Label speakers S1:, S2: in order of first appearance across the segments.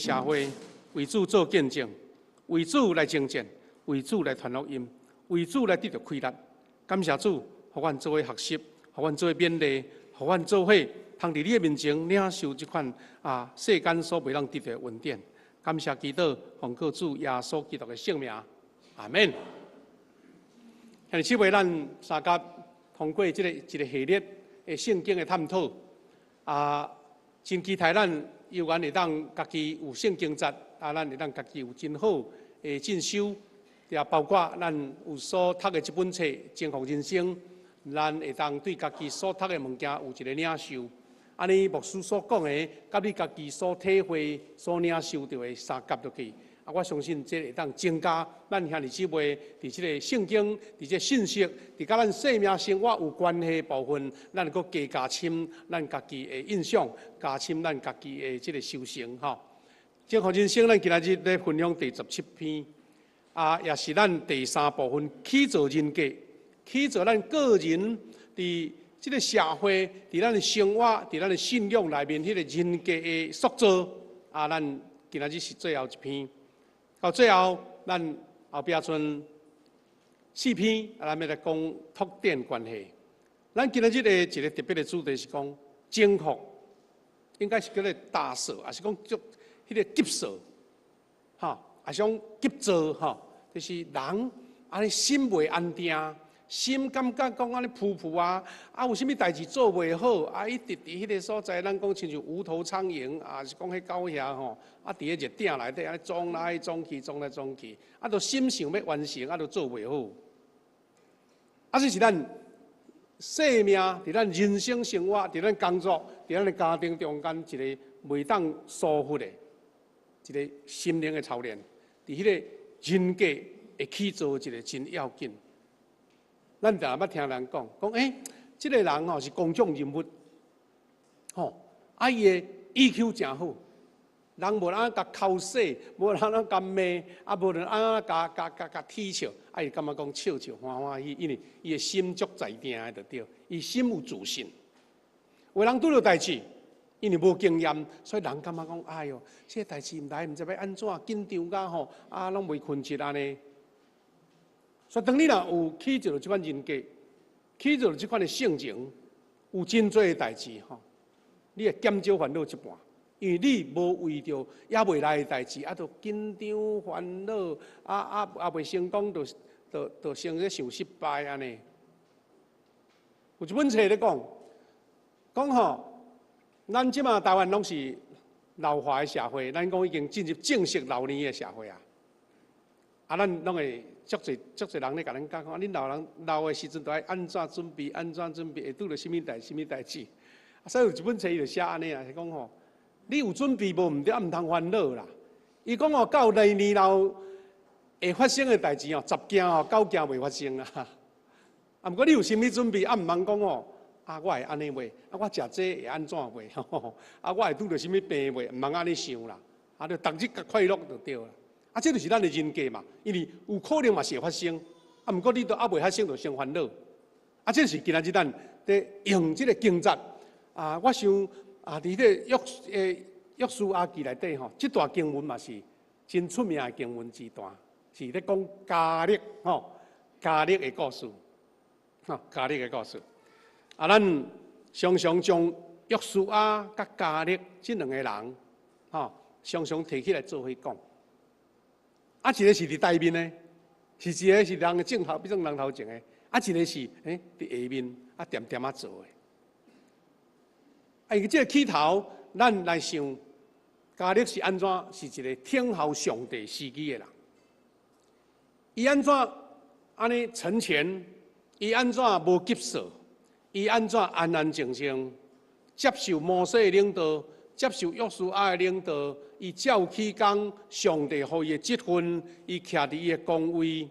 S1: 社會為主做見證，為主來征戰，為主來傳福音，為主來得著氣力。感謝主，予阮做伙學習，予阮做伙勉勵，予阮做伙通佇你的面前領受這款世間所袂當得著的恩典。感謝祈禱，奉靠主耶穌基督的聖名，阿門。兄弟姊妹，咱相佮通過這個一個系列的聖經的探討，真期待咱有緣會當家己有聖經節，咱會當家己有真好的進修，也包括咱有所讀的這本冊《征服人生》，咱會當對家己所讀的物件有一個領受。按呢牧師所講的，佮你家己所體會、所領受著的相佮落去，我相信這會當增加咱兄弟姊妹佇這個聖經、佇這個信息、佇佮咱生命生活有關係的部分，咱閣加加深咱家己的印象，加深咱家己的這個修行吼。征服人生，咱今仔日咧分享第17篇，也是咱第三部分起造人格，起造咱個人佇這個社會，佇咱的生活，佇咱的信仰內面，彼個人格的塑造。咱今仔日是最後一篇，到最後，咱後壁賰四篇，咱欲來講拓展關係。咱今仔日的一個特別的主題是講征服，應該是叫做打掃，抑是講足彼個急躁，吼，抑是講急躁，吼，就是人按呢心袂安定。心感覺講按呢浮浮啊，有啥物代誌做袂好，一直佇彼個所在，咱講親像無頭蒼蠅，是講彼狗遐吼，佇咧熱鼎內底按呢撞來撞去，撞來撞去，都心想欲完成，都做袂好。這是咱生命，佇咱人生生活，佇咱工作，佇咱的家庭中間，一個袂當疏忽的一個心靈的操練，佇彼個人格會起做一個真要緊。咱定捌聽人講，講欸，這個人吼是公眾人物，吼，伊的 EQ 誠好，人無論按怎共剾洗，無論按怎共罵，無論按怎共共共共恥笑，伊感覺講笑笑歡歡喜，因為伊的心足在定的就對，伊心有自信。有人拄著代誌，因為無經驗，所以人感覺講，哎喲，這個代誌毋來，毋知欲按怎緊張甲吼，攏袂睏著按呢。所以當你若有起造這款人格，起造這款的性情，有真濟的代誌吼，你會減少煩惱一半，因為你無為著猶未來的代誌，都緊張煩惱，未成功就就就先咧想失敗按呢。有一本冊咧講，講吼，咱這馬台灣攏是老化的社會，咱講已經進入正式老年的社會啊。咱攏會足濟足濟人咧共咱講講，恁老人老的時陣，著愛按怎準備，按怎準備，會拄著啥物代啥物代誌。所以有一本冊伊就寫按呢啊，是講吼，你有準備無毋對，毋通煩惱啦。伊講吼，到來年老會發生的代誌吼，十件吼九件袂發生啊。毋過你有心理準備，毋通講吼，我會按呢袂？我食這會按怎袂？我會拄著啥物病袂？毋通按呢想啦。就逐日較快樂就對啦。這就是咱的人格嘛，因為有可能嘛是會發生，毋過你都猶未發生就先煩惱。這是今仔日咱佇用這個經節，我想佇這個約書亞記內底吼，這段經文嘛是真出名的經文之段，是咧講迦勒吼，迦勒的故事，吼，迦勒的故事。咱常常將約書亞佮迦勒這兩個人，吼，常常提起來做伙講。一個是佇台面的，是一個是人的鏡頭，比做人頭前的；一個是佇下面，恬恬仔做的。因為這個起頭，咱來想，迦勒是按怎是一個聽候上帝時機的人。伊按怎按呢成全？伊按怎無急躁？伊按怎安安靜靜接受摩西的領導，接受約書亞的領導？伊照起工，上帝予伊的職分，伊徛佇伊的崗位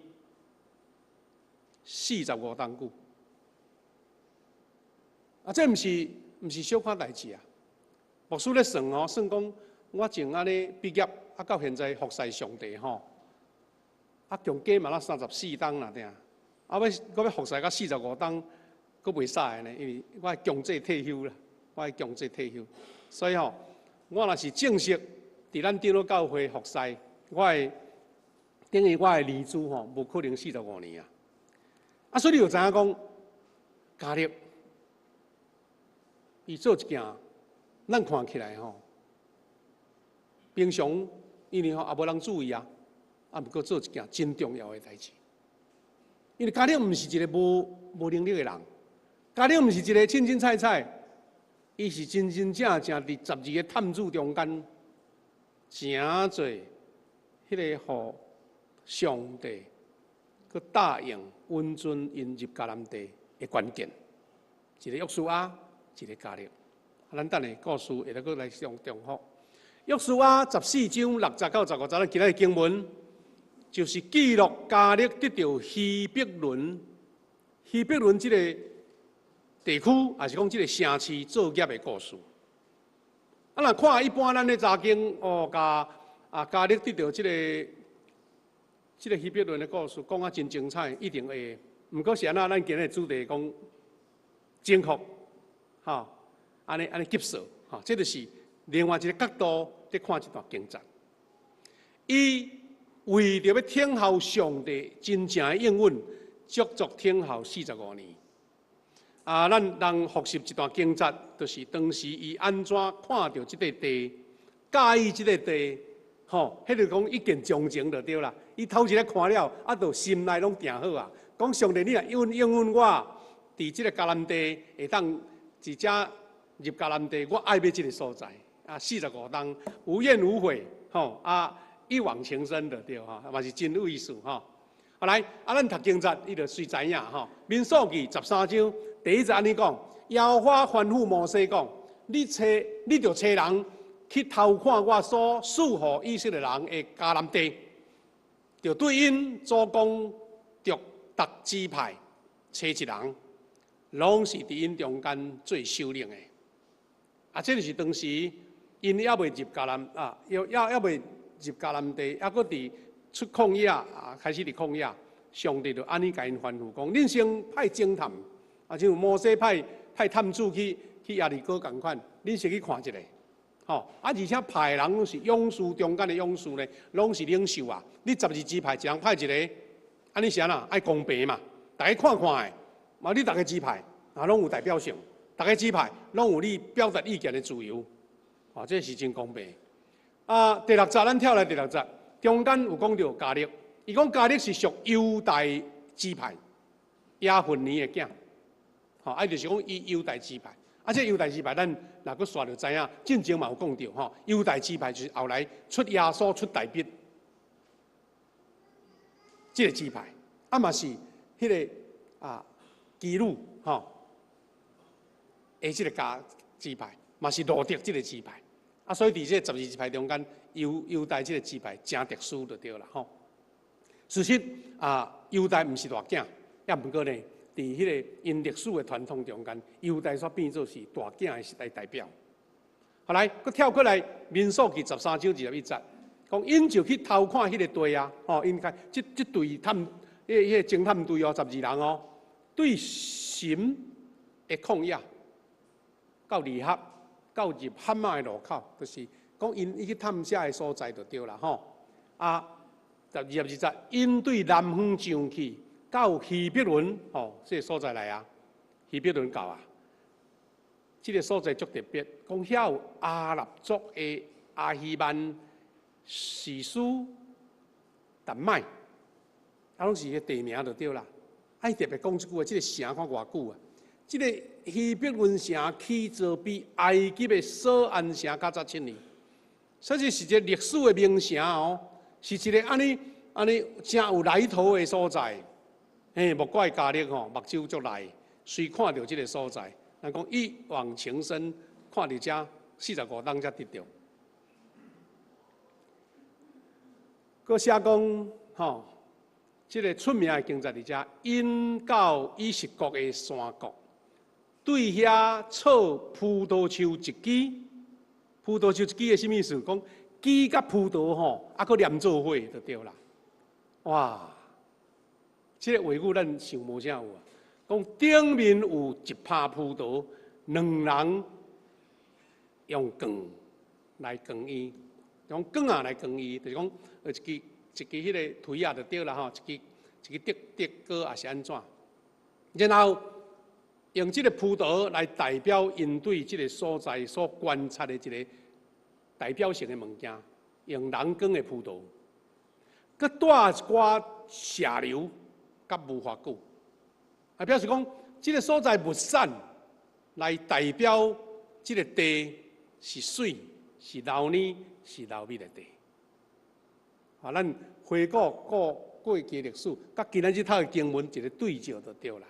S1: 45冬久。這毋是小可代誌啊！牧師咧算哦，算講我從按呢畢業，到現在服侍上帝吼，共加嘛若34冬啦，對啊，欲閣欲服侍到45冬，閣袂使呢，因為我強制退休啦，我愛強制退休，所以吼，我若是正式佇咱長老教會服侍，我的等於我的年資吼，無可能45年啊。啊，所以你就知影講，迦勒伊做一件，咱看起來吼，平常因為吼也無人注意啊，啊，毋過做一件真重要的代誌。因為迦勒毋是一个無能力的人，迦勒毋是一个凊凊彩彩，伊是真真正正佇十二个探子中間，誠濟彼个予上帝閣答應允准𪜶入迦南地的關鍵，一个約書亞，一个迦勒。咱等下故事會閣閣來上重複。約書亞14章6節到15節，咱今仔日經文就是記錄迦勒得著希伯崙，希伯崙這个地區，抑是講這个城市做業的故事。啊，若看一般咱咧查經，哦，共啊迦勒得著這个希伯崙的故事，講啊真精彩，一定會。毋過是按怎，咱今日主題講正確，吼，按呢按呢吸收，吼，這就是另外一个角度佇看這段經節。伊為著欲等候上帝真正的應允，足足等候四十五年。啊，咱人複習這段經節，就是當時伊按怎看著這塊地，佮意這個地，吼，彼個講一見鍾情就對啦。伊頭一个看了，啊，就心內攏定好啊。講上帝，你若應應允我，佇這个迦南地會當佇遮入迦南地，我愛欲這个所在。啊，四十五冬無怨無悔，吼啊，一往情深就對吼，嘛是真有意思吼。啊來，啊咱讀經節，伊就隨知影吼。民數記13章第1節按呢講，耶和華吩咐摩西講：你揣，你著揣人去偷看我所賜予以色列人的迦南地，著對𪜶祖公族逐支派揣一人，攏是佇𪜶中間做首領的。啊，這就是當時𪜶猶未入迦南啊，猶未入迦南地，猶閣佇出曠野啊，開始佇曠野，上帝就按呢共𪜶吩咐講：恁先派偵探，啊，像摩西派探子去耶利哥仝款，恁先去看一下，吼啊，而且派的人攏是勇士中間的勇士呢，攏是領袖啊。你十二支派一人派一个，按呢是按怎？愛公平嘛，逐家看看的，嘛你逐个支派啊，攏有代表性，逐个支派攏有你表達意見的自由，啊，這是真公平。啊，第六節咱跳來第六節，中間有講著迦勒，伊講迦勒是屬猶大支派耶勛尼的囝，吼，啊，就是講伊猶大支派，啊，這猶大支派咱若閣煞就知影，進前嘛有講著吼，猶大支派就是後來出耶穌出大衛這个支派，啊嘛是彼个啊基魯吼，的這个家支派，嘛是路得這个支派。啊，所以佇這十二支派中間，猶大這个支派誠特殊就對啦吼。事實啊，猶大毋是大囝，也毋過呢，佇彼个𪜶歷史的傳統中間，猶大煞變做是大囝的時代代表。後來，閣跳過來，民數記13章21節，講𪜶就去偷看彼个地啊，吼，𪜶看這隊探，彼個偵探隊哦，12人哦，對尋的曠野到利合，到入哈馬的路口，就是講𪜶伊去探遮的所在就對啦吼。啊，22節，𪜶對南方上去到希伯崙，吼，這个所在來啊，希伯崙到啊，這个所在足特別，講遐有亞納族的亞希曼、示書、達麥，啊，攏是个地名就對啦。啊，伊特別講這句話，這个城看偌久啊？這个希伯崙城起造比埃及的索安城較早7年，所以是一个歷史的名城哦，是一个按呢按呢誠有來頭的所在。嘿，莫怪迦勒吼，目睭足利，隨看著這个所在，人講一往情深，看著遮45冬才得著。閣寫講吼，這个出名的經節佇遮，𪜶到以實國的山谷。對遐採葡萄樹一枝，葡萄樹一枝的啥物意思？講枝佮葡萄吼，啊，閣連做伙就對啦。哇！這个話語咱想無啥有啊。講頂面有一拍葡萄，兩人用扛來扛伊，用棍仔來扛伊，就是講一支一支彼个槌仔就對啦吼，一支一支竹竹篙抑是按怎？然後用這个葡萄來代表𪜶對這个所在所觀察的一个代表性的物件，用人扛的葡萄，閣帶一寡石榴佮無花果，啊，表示講這个所在物產來代表這个地是媠、是流奶、是流蜜的地。啊，咱回顧過過去歷史，佮今仔日讀的經文一个對照就對啦。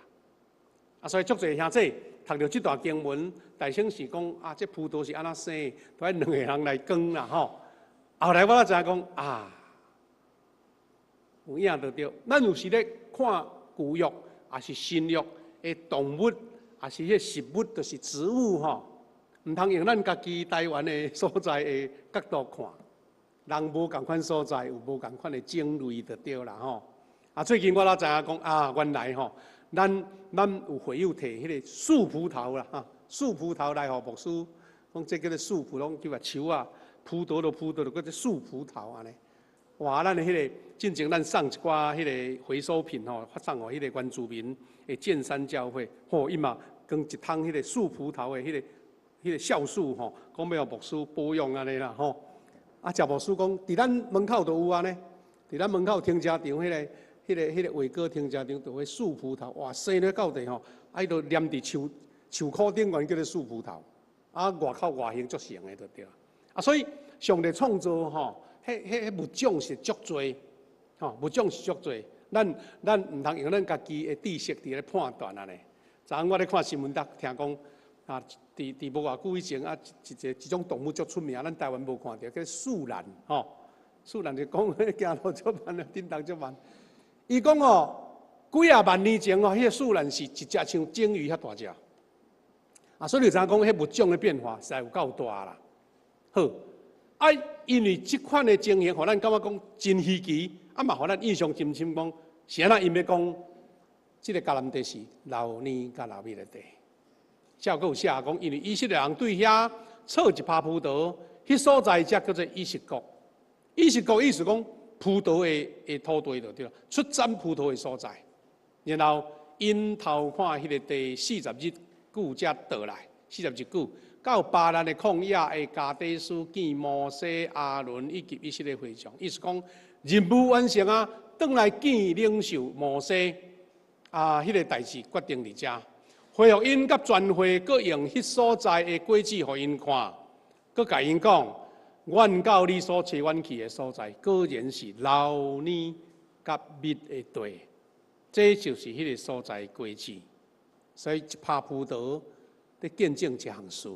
S1: 啊，所以足濟兄弟讀著這段經文，大先是講啊，這葡萄是按怎生，都愛兩个人來扛啦吼。後來我才知影講啊，有影就對。咱有時咧看舊約，抑是新約的動物，抑是彼个食物，就是植物吼，毋通用咱家己台灣的所在的角度看。人無仝款所在，有無仝款的種類就對啦吼。啊，最近我才知影講啊，原來吼，咱有會友提彼个樹葡萄啦，哈，樹葡萄來予牧師，講這叫做樹葡萄，叫做樹仔，葡萄就葡萄，就叫做樹葡萄按呢。哇，咱的彼个進前咱送一寡彼个回收品吼，發送予彼个原住民的建山教會，吼，伊嘛扛一桶彼个樹葡萄的彼个酵素吼，講欲予牧師保養按呢啦吼。啊，食牧師講，佇咱門口就有按呢，佇咱門口停車場彼个偉哥停車場就彼樹葡萄，哇，生咧到地吼，啊，伊就黏佇樹樹箍頂懸叫做樹葡萄，啊，外口外形足成的就對。啊，所以上帝創造吼，彼物種是足濟，吼，物種是足濟，咱毋通用咱家己的知識佇咧判斷按呢。昨昏我咧看新聞，得聽講啊，佇無偌久以前啊，一種動物足出名，咱台灣無看著，叫樹懶吼。樹懶就講彼行路足慢啊，振動足慢。伊講哦，幾仔萬年前哦，彼个樹懶是一隻像鯨魚遐大隻。啊，所以你知影講，彼物種的變化實在有夠大啦。好，啊，因為這款的情形，予咱感覺講真稀奇，啊嘛，予咱印象深深講，是按怎𪜶欲講，這个迦南地是流奶佮流蜜的地。這閣有寫講，因為以色列人對遐採一葩葡萄，彼所在才叫做以實國。以實國意思講葡萄的土地就對啦，出產葡萄的所在。然後𪜶偷看彼个地40日久才倒來，40日久到巴蘭的曠野的加低斯見摩西、亞倫以及以色列會眾，意思講任務完成啊，轉來見領袖摩西啊，彼个代誌決定佇遮。回復𪜶佮全會，閣用彼所在的果子予𪜶看，閣共𪜶講：阮到你所差阮去的所在，果然是流奶佮蜜的地。這就是彼个所在的果子。所以一葩葡萄咧見證一項事。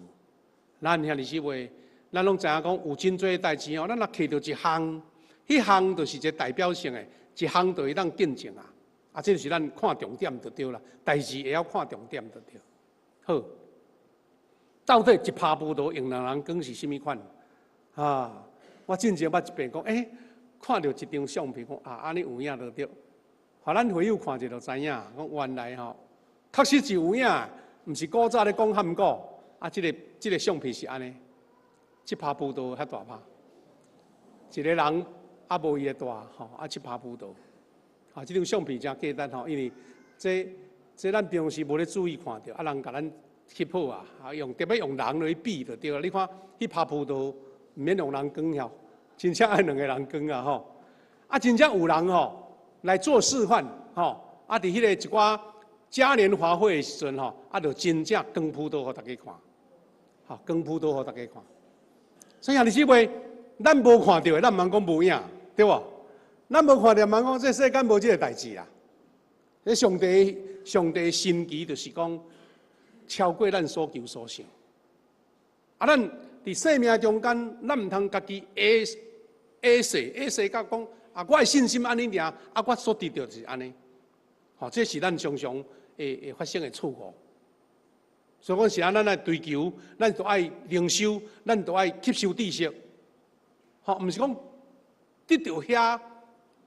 S1: 咱兄弟姊妹，咱攏知影講有真濟代誌哦。咱若提著一項，彼項就是一个代表性的，一項就會當見證啊。啊，這就是咱看重點就對啦，代誌會曉看重點就對。好，到底一葩葡萄用兩人扛是啥物款？啊，我進前捌一遍講，看著一張相片，講啊，按呢有影就對。予咱會友看者就知影，講原來吼，確實是有影，毋是古早咧講漢古。啊，這个相片是按呢，這葩葡萄遐大葩，一个人啊無伊的大吼，啊，這葩葡萄。啊，這張相片真簡單吼，因為這咱平常時無咧注意看著，啊，人共咱翕好啊，啊，用特別用人來比就對啦。你看，彼葩葡萄毋免用人扛吼，真正愛兩个人扛啊吼。啊，真正有人吼來做示範吼，啊，佇彼个一寡嘉年華會的時陣吼，啊，就真正扛葡萄予大家看，吼，扛葡萄予大家看。所以兄弟姊妹，咱無看著的，咱毋通講無影，對無？咱無看著，毋通講這世間無這个代誌啦。這上帝神奇就是講超過咱所求所想。啊，咱佇生命中間，咱毋通家己下勢下勢到講啊，我的信心按呢爾，啊，我所得著就是按呢。吼，這是咱常常會發生的錯誤。所以講是按咱來追求，咱都愛靈修，咱都愛吸收知識。吼，毋是講得著遐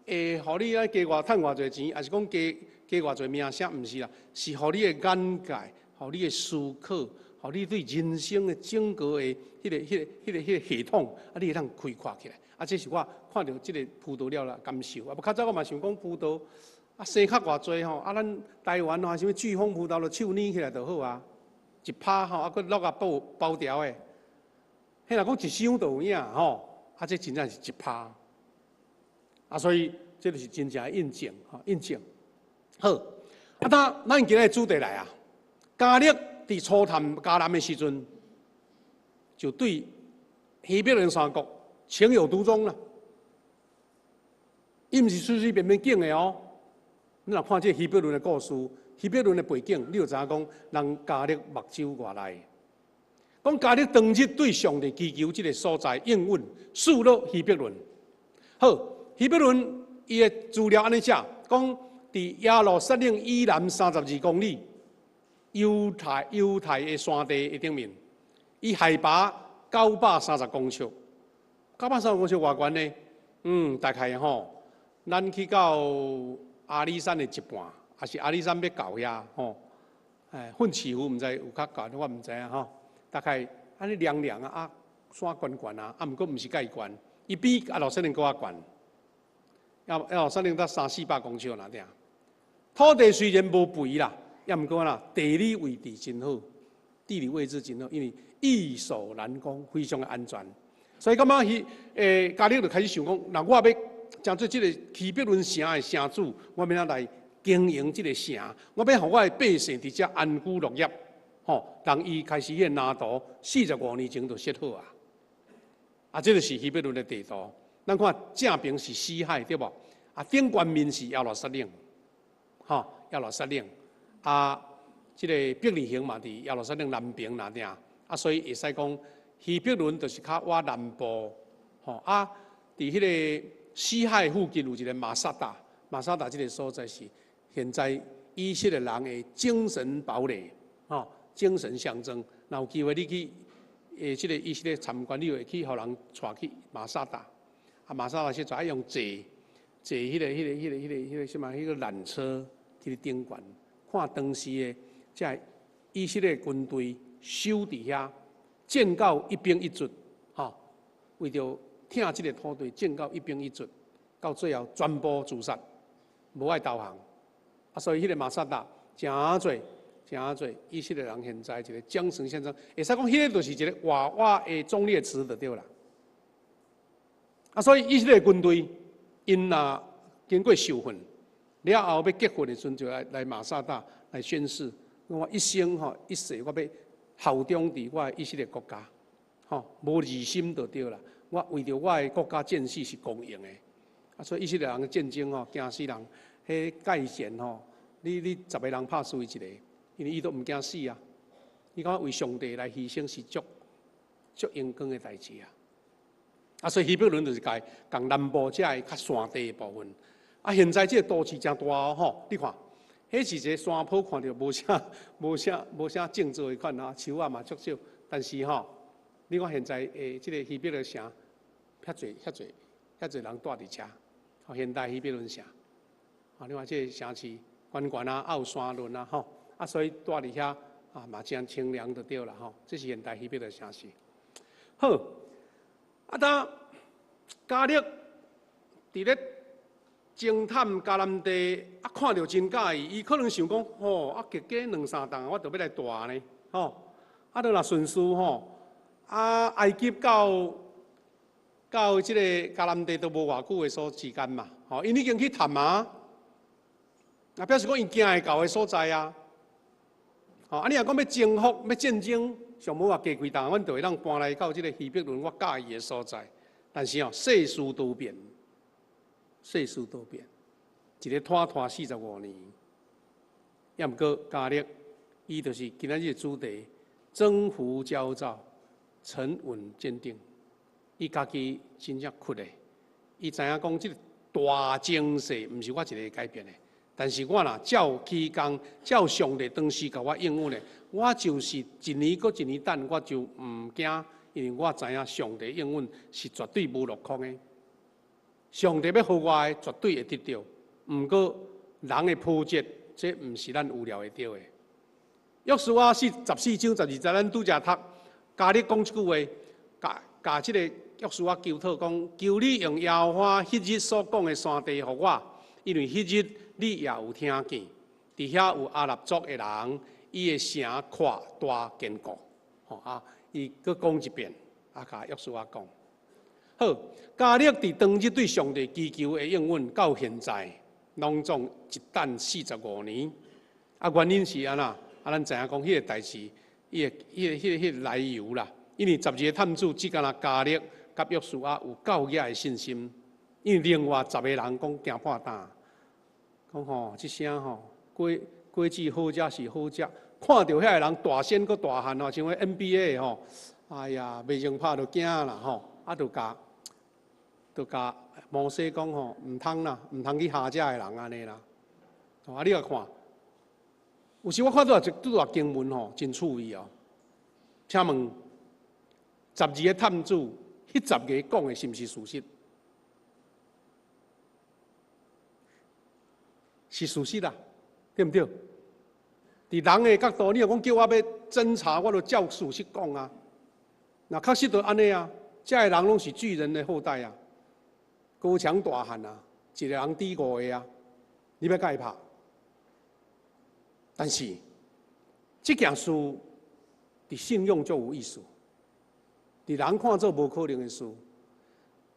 S1: 會予你咧加偌趁偌濟錢，抑是講加加偌濟名聲，毋是啦，是予你的眼界，予你的思考，予你對人生的整個的彼個系統，啊，你會當開闊起來。啊，這是我看著這個葡萄了啦感受。啊，無較早我嘛想講葡萄啊生較偌濟吼，啊，咱台灣吼，啥物巨峰葡萄就手捏起來就好啊，一拍吼，啊，閣落啊包包條的。彼若講一箱就有影吼，啊，這真正是一拍。啊，所以這就是真正的印證吼，印證。好，啊，當咱今日主題來啊，迦勒佇初探迦南的時陣，就對希伯崙山國情有獨鍾啦。伊毋是隨隨便便揀的哦。你若看這希伯崙的故事，希伯崙的背景，你就知影講，人迦勒目睭偌大。講迦勒當日對上帝祈求這个所在應允，賜落希伯崙。好，希伯崙伊的資料按呢寫，講佇耶路撒冷以南32公里，猶太的山地的頂面，伊海拔930公尺，930公尺偌懸呢？大概吼，咱去到阿里山的一半，抑是阿里山欲到遐吼，哎，奮起湖毋知有較懸，我毋知影吼。大概按呢涼涼啊，啊山懸懸啊，啊毋過毋是蓋懸，伊比耶路撒冷閣較懸，耶路撒冷才三四百公尺爾爾。土地雖然無肥啦，也毋過啦，地理位置真好，地理位置真好，因為易守難攻，非常的安全。所以感覺迦勒就開始想講，若我欲成做這个希伯崙城的城主，我欲按怎來經營這个城？我欲予我的百姓佇遮安居樂業。吼，人伊開始彼个藍圖，45年前就設好啊。啊，這个是希伯崙的地圖。咱看正邊是死海，對無？啊，頂懸面是耶路撒冷，吼，耶路撒冷。啊，這个伯利恆嘛佇耶路撒冷南邊爾爾。啊，所以會使講希伯崙就是較倚南部，吼啊，佇彼个死海附近有一个馬薩達，馬薩達這个所在是現在以色列人的精神堡壘，吼，精神象徵。若有機會你去這个以色列參觀，你會去予人帶去馬薩達。啊，馬薩達是愛用坐彼個啥物彼個纜車去頂懸，看當時的這以色列軍隊守佇遐，戰到一兵一卒，吼，為著疼這个土地，戰到一兵一卒，到最後全部自殺，無愛投降。啊，所以彼个馬薩達誠濟誠濟以色列人現在一个精神象徵，會使講彼个就是一个活活的忠烈祠就對啦。啊，所以以色列軍隊𪜶若經過受訓了後，欲結訓的時陣，就來馬薩達來宣誓，我一生吼一世，我欲效忠佇我的以色列國家，吼，無二心就對啦。我為著我的國家戰死是光榮的。啊，所以以色列人的戰爭吼，驚死人，彼界線吼，你10個人拍輸伊一個，因為伊都毋驚死啊。伊感覺為上帝來犧牲是足足榮光的代誌啊。啊，所以希伯崙就是共共南部這个較山地的部分。啊，現在這个都市誠大哦，吼，你看，彼是一个山坡，看著無啥種植的款啊，樹仔嘛足少。但是吼，你看現在這个希伯崙城，遐濟遐濟遐濟人蹛佇遮，吼，現代希伯崙城。啊，你看這个城市懸懸啊，啊有山崙啊，吼，啊，所以蹛佇遐啊嘛誠清涼就對啦，吼。這是現代希伯崙城市。好。啊，當迦勒佇咧偵探迦南地，啊，看著真佮意，伊可能想講，吼，啊，加加兩三冬，我就欲來蹛呢，吼，啊，就若順序吼，啊，埃及到這个迦南地都無偌久的所時間嘛，吼，𪜶已經去探啊，啊，表示講𪜶行會到的所在啊，吼，啊，你若講欲征服、欲戰爭，上無話加幾冬，阮就會當搬來到這个希伯崙我佮意的所在。但是哦，世事多變，世事多變，一个拖拖45年，也毋過迦勒，伊就是今仔日的主題：征服焦躁，沉穩堅定。伊家己真正倔的，伊知影講這个大情勢毋是我一个改變的。但是我若照起工，照上帝當時共我應允的，我就是一年閣一年等，我就毋驚，因為我知影上帝應允是絕對無落空的。上帝欲予我的，絕對會得著。毋過人的波折，這毋是咱預料會著的。約書亞14章12節，咱拄才讀，迦勒講這句話，共共這個約書亞求討講，求你用耶和華彼日所講的山地予我，因為彼日你也有聽見，佇遐有亞納族的人，伊的城闊大堅固。吼啊，伊閣講一遍，啊，共約書亞講。好，迦勒佇當日對上帝祈求的應允，到現在攏總一等45年。啊，原因是按怎？啊，咱知影講，彼個代誌，伊的、彼個、彼個、彼個來由啦。因為12個探子只敢若迦勒佮約書亞有夠額的信心，因為另外十個人講驚破膽，講吼，這聲吼，果果子好食是好食，看著遐个人大仙閣大漢吼，像彼 NBA 吼，哎呀，袂用拍就驚啦吼，啊，就共摩西講吼，毋通啦，毋通去蝦遮的人按呢啦。啊，你來看，有時我看到這段經文吼，真趣味哦。請問，十二個探子，彼十個講的是毋是事實？是事實啦，對毋對？佇人的角度，你若講叫我欲偵查，我就照事實講啊。若確實就按呢啊，遮的人攏是巨人的後代啊，高強大漢啊，一個人抵五個啊，你欲共伊拍？但是這件事佇信仰足有意思，佇人看做無可能的事，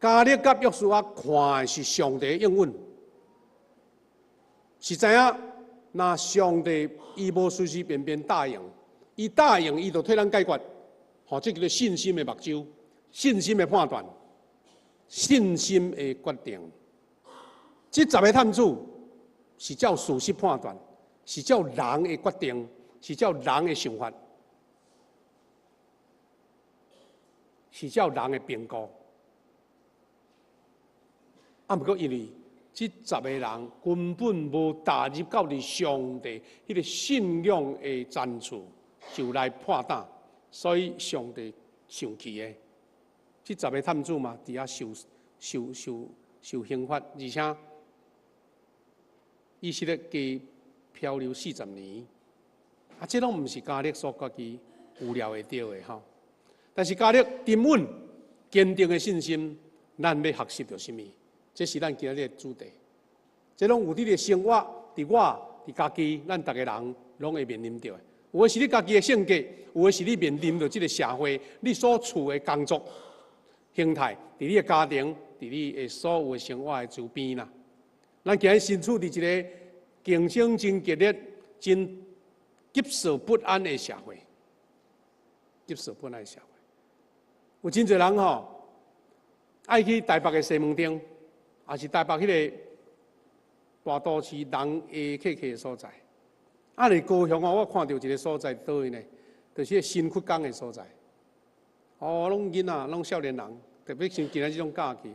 S1: 迦勒佮約書亞看的是上帝的應允，是知影若上帝伊無隨隨便便答應，伊答應伊就替咱解決，吼，這叫做信心的目睭，信心的判斷，信心的決定。這十个探子是照事實判斷，是照人的決定，是照人的想法，是照人的評估。啊，毋過因為這十个人根本無踏入到佇上帝彼个信仰的層次，就來破膽，所以上帝生氣的。這十个探子嘛，佇遐受受受受刑罰，而且以色列家漂流40年，啊，這攏毋是迦勒所家己預料會著的吼。但是迦勒沉穩堅定的信心，咱欲學習著啥物？這是咱今仔日的主題。這攏有佇你的生活，佇我，佇家己，咱逐个人攏會面臨著的。有的是你家己的性格，有的是你面臨著這个社會，你所處的工作形態，佇你的家庭，佇你的所有的生活的周邊啦。咱今日身處佇一个競爭真激烈、真急躁不安的社會，急躁不安的社會，有真濟人吼愛去台北的西門町，抑是台北彼个大都市人會客客的所在。啊，佇高雄哦，我看著一个所在，佗位呢？就是彼个新堀江的所在。哦，攏囡仔，攏少年人，特別像今仔這種假期，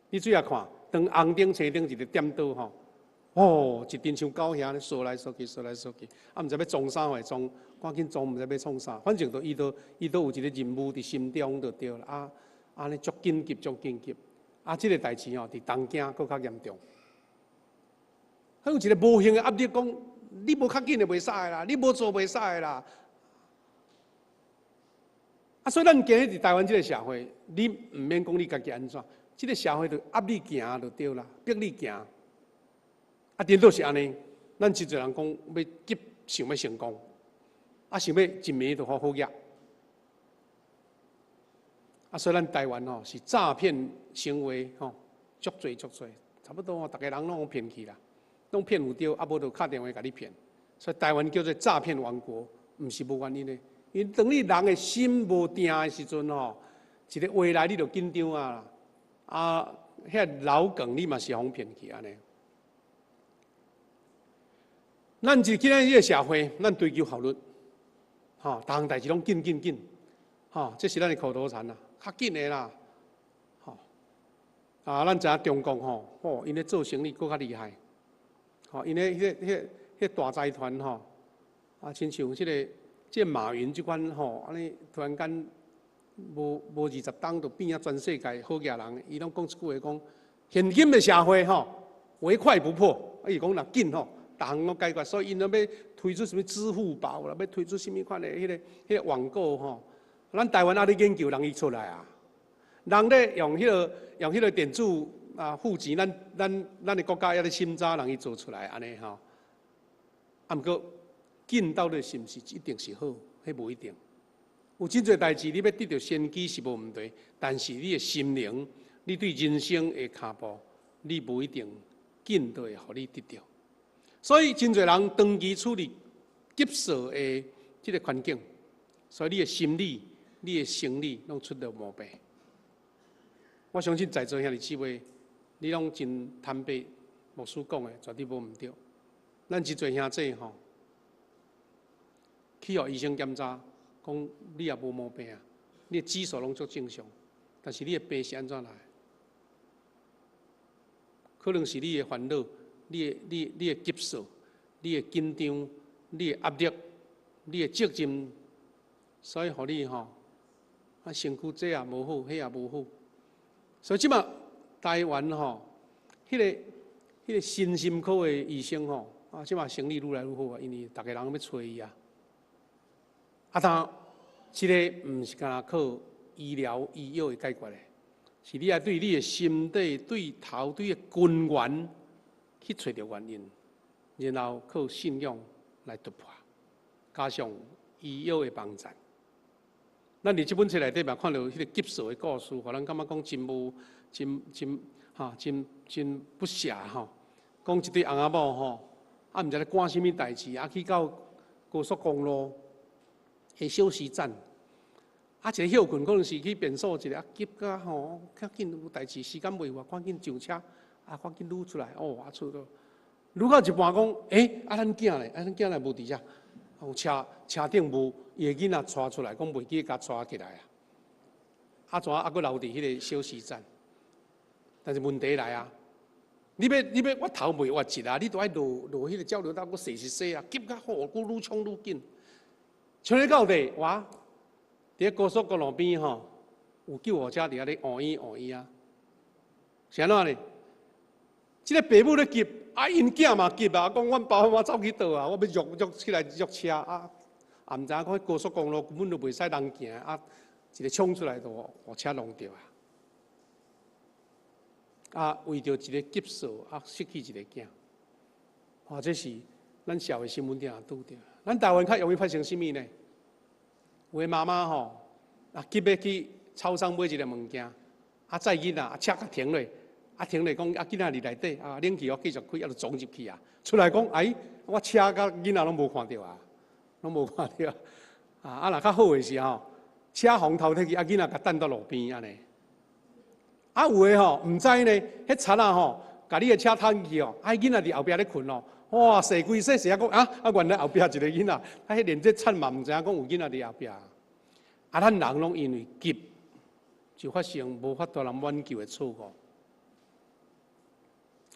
S1: 你注意看，當紅燈青燈一个點倒吼，哦，一陣像狗遐咧踅來踅去，踅來踅去，啊，毋知欲創啥貨創，趕緊創，毋知欲創啥，反正就伊都伊都有一个任務佇心中就對啦，啊，按呢足緊急，足緊急，啊，這个代誌吼，佇東京閣較嚴重，彼有一个無形的壓力，講你無較緊就袂使啦，你無做袂使啦。啊，所以咱今日佇台灣這个社會，你毋免講你家己按怎，這个社會就壓你行就對啦，逼你行。啊，顛倒是按呢，咱真濟人講欲急想欲成功，啊，想欲一暝就好好額。啊，所以咱台灣吼是詐騙行為吼足濟足濟，差不多吼，逐个人攏予騙去啦，攏騙有著，啊無就敲電話共你騙。所以台灣叫做詐騙王國，毋是無原因的。因為當你人的心無定的時陣吼，一个話來你就緊張啊，啊，遐老梗你嘛是予騙去按呢。咱這今仔日這个社會，咱追求效率，吼，逐項代誌攏緊緊緊，吼，這是咱的口頭禪啦，較緊的啦，吼，啊，咱知影中國吼，吼，𪜶咧做生意閣較厲害，吼，𪜶咧彼個、彼個、彼個大財團吼，啊，親像這个、這個馬雲這款吼，按呢突然間無無20冬就變啊全世界好額人，伊攏講一句話講，現今的社會吼，唯快不破，啊，伊講若緊吼。逐項攏解決，所以𪜶攏欲推出啥物支付寶啦，欲推出啥物款的彼個網購吼。咱台灣猶咧研究，人伊出來啊，人咧用彼個電子啊付錢，咱的國家猶咧審查，人伊做出來按呢吼。啊，毋過緊到底是毋是一定是好？彼無一定。有真濟代誌，你欲得著先機是無毋對，但是你的心靈，你對人生的跤步，你無一定緊就會予你得著。所以真濟人長期處佇急躁的這个環境，所以你的心理、你的生理攏出著毛病。我相信在座兄弟姊妹，你攏真坦白，牧師講的絕對無毋對。咱真濟兄弟吼，去予醫生檢查，講你也無毛病啊，你的指數攏足正常，但是你的病是按怎來？可能是你的煩惱、你的急躁、你的緊張、你的壓力、你的責任，所以予你吼啊身軀這也無好，彼也無好。所以這馬台灣吼，彼個身心科的醫生吼，啊，這馬生意愈來愈好啊，因為逐个人欲揣伊啊。啊，但這个毋是干焦靠醫療醫藥會解決的，是你愛對你的心底、對頭、對的根源去揣著原因，然後靠信仰來突破，加上醫藥的幫助。咱佇這本冊內底嘛，看著彼個急躁的故事，予咱感覺講真無、真真哈、真真不捨吼。講一對翁仔某吼，啊，毋知咧趕啥物代誌，啊，去到高速公路的小時站，啊，一个歇睏，可能是去便所一下，啊，急甲吼，較緊有代誌，時間袂夠，趕緊上車，啊，趕緊擼出來，哦，啊出囉，擼到一半講，欸，啊，咱囝咧，啊，咱囝咧無佇遮，哦，車頂無，伊的囡仔帶出來，講袂記共帶起來啊，啊，怎啊閣留佇彼个小時站？但是問題來啊，你欲我頭袂歪一啊，你都愛落落彼个交流道，閣踅一踅啊，急甲吼，閣愈衝愈緊，衝咧到底，哇！佇高速公路邊吼，有救護車佇遐咧烏咿烏咿啊，是按怎呢？這个爸母咧急，啊，𪜶囝嘛急啊，講阮爸媽走去佗啊，我欲約約起來約車啊，也毋知影講高速公路根本就袂使人行啊，一个衝出來就予車弄著啊！啊，為著一个急躁啊，失去一个囝，啊，這是咱社會新聞頂拄著。咱台灣較容易發生啥物呢？有的媽媽吼，啊，急欲去超商買一个物件，啊，載囡仔，啊，車共停落，啊，停落講，啊，囡仔佇內底，啊，冷氣予繼續開，啊，就撞入去啊。出來講，哎，我車佮囡仔攏無看著啊，攏無看著。啊，啊，若較好的是吼，車予偷提去，啊，囡仔共擲佇路邊按呢。啊，有的吼，毋知呢，彼賊仔吼，共你的車趁去哦，啊，囡仔佇後壁咧睏哦，哇，踅規勢踅啊，講啊，啊，原來後壁一个囡仔，啊，彼連這賊嘛毋知影講有囡仔佇後壁。啊，咱人攏因為急，就發生無法度人挽救的錯誤。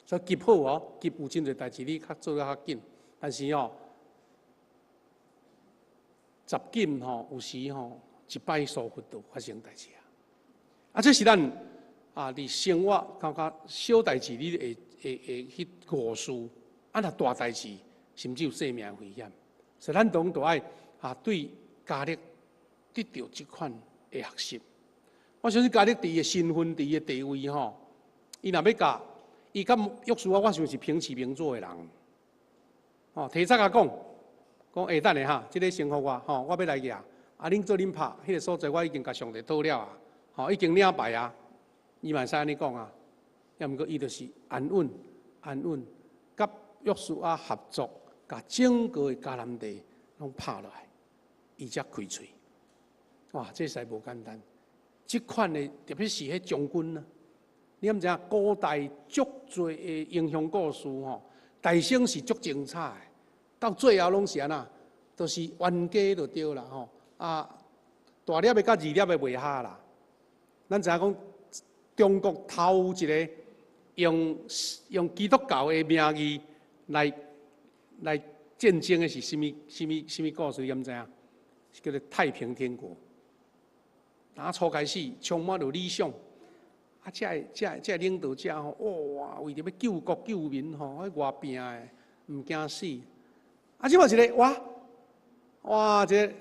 S1: 所以急好哦，急有真濟代誌你較做得較緊，但是哦，十緊吼，有時吼，一擺疏忽就發生代誌啊。啊，這是咱啊，佇生活感覺小代誌你會去誤事，啊，若大代誌甚至有生命危險。所以咱攏都愛啊，對迦勒得著這款的學習。我相信迦勒佇伊的身份、佇伊的地位吼，伊若欲共伊佮約書亞，我想是平起平坐的人。哦，提早共講，講欸，等下哈，這个先予我吼，我欲來舉，啊，恁做恁拍，彼个所在我已經共上帝討了啊，吼，已經領牌啊，伊嘛會使按呢講啊。抑毋過伊就是安穩、安穩，佮約書亞合作，共整個的迦南地攏拍落來，伊才開喙。哇，這實在無簡單。這款的特別是彼將軍啊，你敢知影古代足濟的英雄故事吼，大聲是足精彩的，到最後攏是按怎？都是冤家就對啦吼。啊，大粒的佮二粒的袂合啦。咱知影講，中國頭一个用基督教的名義來戰爭的是啥物啥物啥物故事？你敢知影？是叫做太平天國。打初開始充滿著理想，啊，這个領導者吼，哇，為著欲救國救民吼，彼偌拚的，毋驚死。啊，這嘛一个哇哇，這個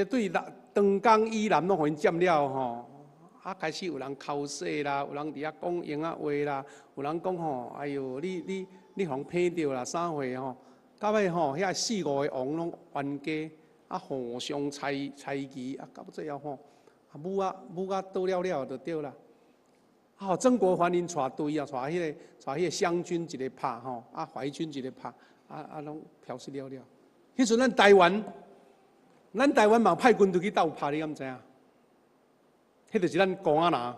S1: 對長江以南攏予𪜶佔了吼。啊，開始有人剾洗啦，有人佇遐講閒仔話啦，有人講吼，哎喲，你予人騙著啦，啥貨吼？到尾吼，遐四五个王攏冤家，啊，互相猜猜疑，啊，到最後吼，啊，武啊武啊倒了了就對啦。啊，曾國藩𪜶帶隊啊，帶彼個湘軍一个拍吼，啊，淮軍一个拍，啊啊，攏飄失了了。彼陣咱台灣嘛派軍隊去鬥拍，你敢知影？彼就是咱公仔拿，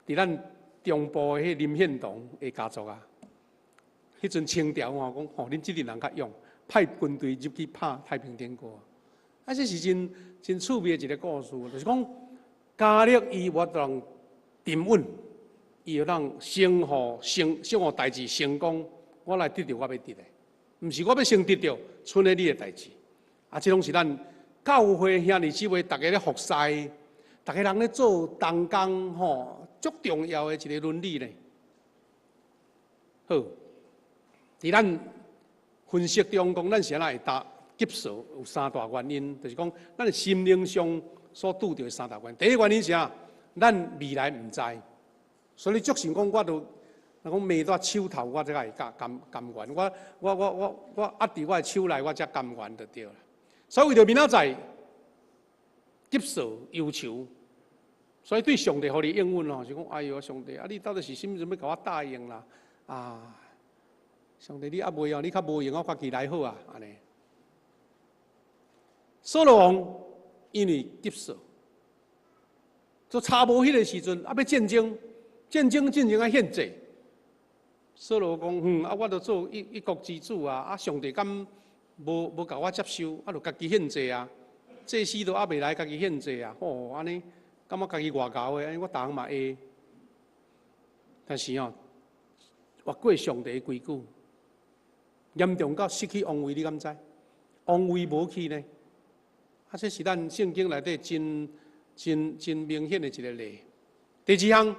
S1: 佇咱中部的彼林獻堂的家族啊。彼陣清朝吼講吼，恁這陣人較勇，派軍隊入去拍太平天國。啊，這是真真趣味的一個故事，就是講嘉樂伊無當沉穩，伊會當先予成，先予代誌成功，我來得著我欲得的，毋是我欲先得著，賰咧你的代誌。啊，這攏是咱教會兄弟姊妹逐家咧服侍，逐家人咧做同工吼，足重要的一個倫理咧。好，佇咱分析中講，咱是按怎會焦急躁？有三大原因，就是講咱心靈上所拄著的三大原因。第一個原因是啥？咱未來毋知，所以足想講，我都若講罵在手頭，我才會甘甘甘願。我壓佇我的手內，我才甘願就對啦。所以為著明仔載急躁憂愁，所以對上帝予你應允哦，是講哎喲，上帝啊，你到底是啥物陣欲共我答應啦？啊，上帝你猶未哦，你較無閒，我家己來好啊，按呢。掃羅王因為急躁，就差無彼个時陣，啊欲戰爭，戰爭進前愛獻祭。掃羅講，哼，啊，我都做一國之主啊，啊，上帝敢無共我接受，啊，就家己獻祭啊，祭司都猶未來，家己獻祭啊，吼，按呢感覺家己偌𠢕的，按呢我逐項嘛會。但是哦，越過上帝的規矩，嚴重到失去王位，你敢知？王位無去呢？啊，這是咱聖經內底真真真明顯的一個例。第二項，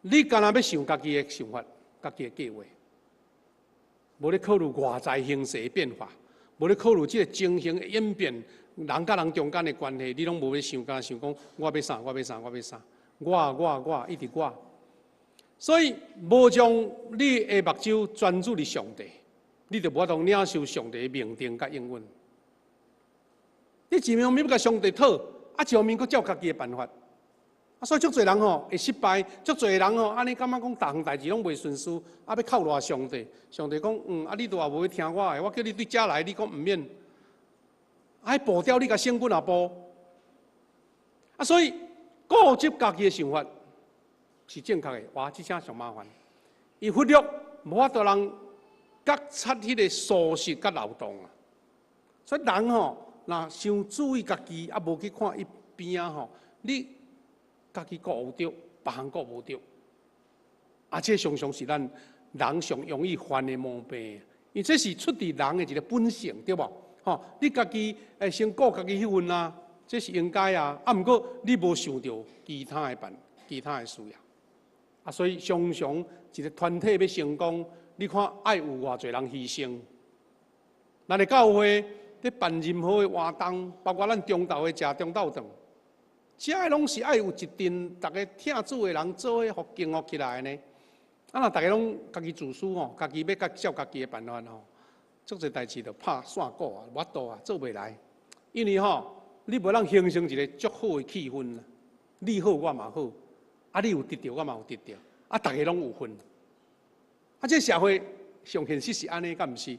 S1: 你干焦欲想家己的想法、家己的計劃，無咧考慮外在形勢的變化，無咧考慮這個情形的演變，人佮人中間的關係，你攏無咧想，干焦想講我欲啥，我欲啥，我欲啥，我我我一直我。所以無將你的目睭專注佇上帝，你就無法度領受上帝的命定佮應允。你一方面欲共上帝討，啊，一方面閣照家己的辦法，啊，所以足濟人吼會失敗，足濟人吼按呢感覺講逐項代誌攏袂順遂，啊，欲扣賴上帝，上帝講，嗯，啊，你都也無欲聽我的，我叫你對遮來，你講毋免，啊，彼步調你共省幾若步，啊，所以固執家己的想法是正確的，哇，這聲上麻煩，伊忽略無法度人覺察彼個事實佮流動啊，所以人吼，若傷注意家己，啊，無去看伊邊仔吼，你家己顧有著，別項顧無著。啊，這常常是咱人上容易犯的毛病，因為這是出佇人的一個本性，對無？吼，你家己會先顧家己彼份啊，這是應該啊。啊，毋過你無想著其他的辦，其他的需要。啊，所以常常一個團體欲成功，你看愛有偌濟人犧牲。咱的教會咧辦任何的活動，包括咱中晝的食中晝頓，這个攏是愛有一陣逐家疼主的人做伙予經營起來呢。啊，若逐家攏家己自私吼，家己欲佮照家己的辦法吼，足濟代誌就拍散鼓啊，無法度啊，做袂來。因為吼，你無通形成一個足好的氣氛啊。你好，我嘛好，啊，你有得著，我嘛有得著，啊，逐家攏有份。啊，這社會上現實是按呢，敢毋是？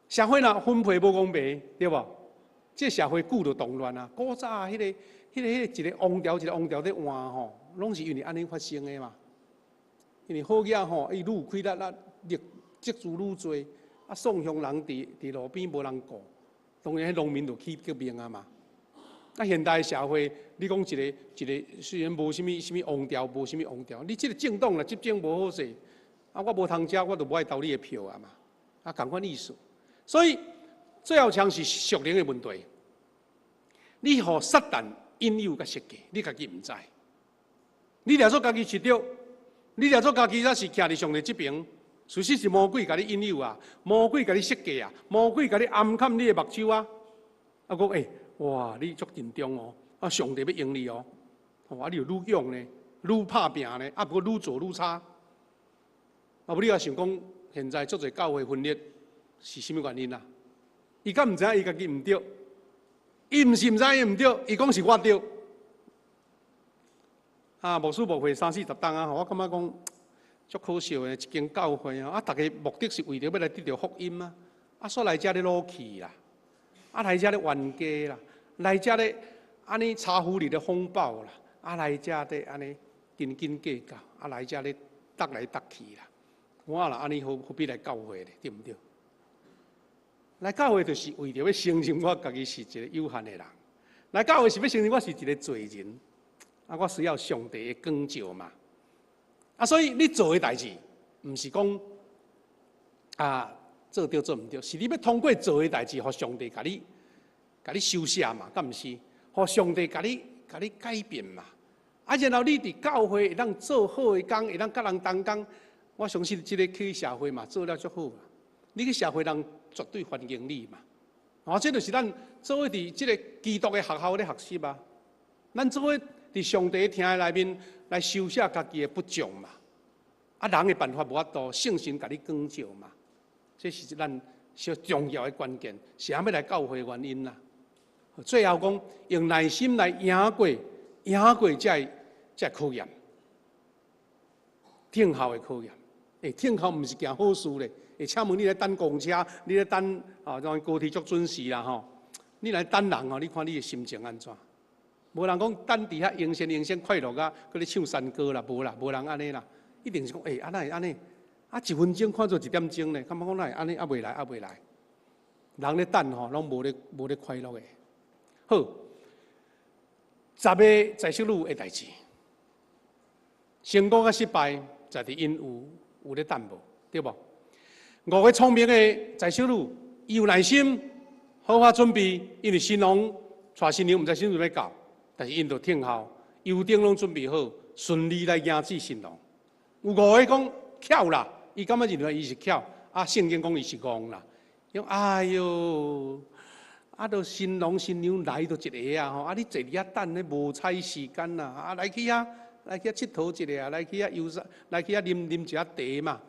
S1: 社會若分配無公平，對無？這社會久就動亂啊。古早彼個一個王朝一個王朝咧換吼，攏是因為按呢發生的嘛。因為好額吼，伊愈有氣力啊，積資愈濟，啊，宋鄉人佇路邊無人顧，當然彼農民就起革命啊嘛。啊，現代社會，你講一個一個雖然無啥物啥物王朝，無啥物王朝，你這個政黨若執政無好勢，啊，我無通食，我就無愛投你的票啊嘛。啊，仝款意思。所以最後槍是屬靈的問題，你予撒旦引誘佮設計，你家己毋知。你掠做家己是對，你掠做家己才是徛佇上帝這邊，事實是魔鬼共你引誘啊，魔鬼共你設計啊，魔鬼共你掩蓋你的目睭啊。啊，講欸，哇，你足緊張哦，啊，上帝欲用你哦，啊，你又愈勇呢，愈拍拚呢，啊，不過愈做愈差。啊，無你也想講，現在足濟教會分裂是啥物原因啊？伊敢毋知影伊家己毋對，伊毋是毋知伊毋對，伊講是我對。啊，牧師牧會三四十冬啊，我感覺講足可笑的，一間教會啊，啊，逐家目的是為著欲來得著福音啊，啊，煞來遮咧賭氣啦，啊，來遮咧冤家啦，來遮咧按呢茶壺裡的風暴啦，啊，來遮咧按呢斤斤計較，啊，來遮咧鬥來鬥去啦。我若按呢何何必來教會咧？對毋對？來教會就是為著欲承認我家己是一個有限的人，來教會是欲承認我是一個罪人，啊，我需要上帝的光照嘛。啊，所以你做的代誌，毋是講啊做對做毋對，是你欲通過做的代誌，予上帝共你收拾嘛，敢毋是？予上帝共你改變嘛。啊，然後你佇教會會當做好的工，會當佮人同工。我相信這個去社會嘛，做了足好。你去社會人絕對歡迎你嘛。哦，這就是咱做伙佇這個基督的學校咧學習啊。咱做伙佇上帝廳內面來收拾家己的不足嘛。啊，人的辦法無法度，聖神共你光照嘛。這是咱上重要的關鍵，是按欲來教會的原因啦。最後講，用耐心來贏過，贏過這個考驗，等候的考驗。欸，等候毋是件好事咧。欸，請問你咧等公車，你咧等啊，讓高鐵足準時啦吼。你來等人吼，你看你的心情按怎？無人講等佇遐悠閒悠閒快樂啊，閣咧唱山歌啦，無啦，無人按呢啦。一定是講，欸，啊哪會按呢？啊，一分鐘看做一點鐘咧，感覺講哪會按呢？猶未來，猶未來。人咧等吼，攏無咧快樂的。好，十个在室女的代誌，成功佮失敗，在佇𪜶有咧等無，對無？五个聰明的在室女，伊有耐心，好好準備，因為新郎娶新娘毋知啥時欲到，但是𪜶就等候，油燈攏準備好，順利來迎接新郎。有五个講巧啦，伊感覺認為伊是巧，啊，聖經講伊是戇啦。伊講哎喲，啊，都新郎新娘來都一个啊吼，啊，你坐佇遐等咧無彩時間啦，啊，來去遐，來去遐𨑨迌一下啊，來去遐遊山，來去遐啉啉一下茶嘛。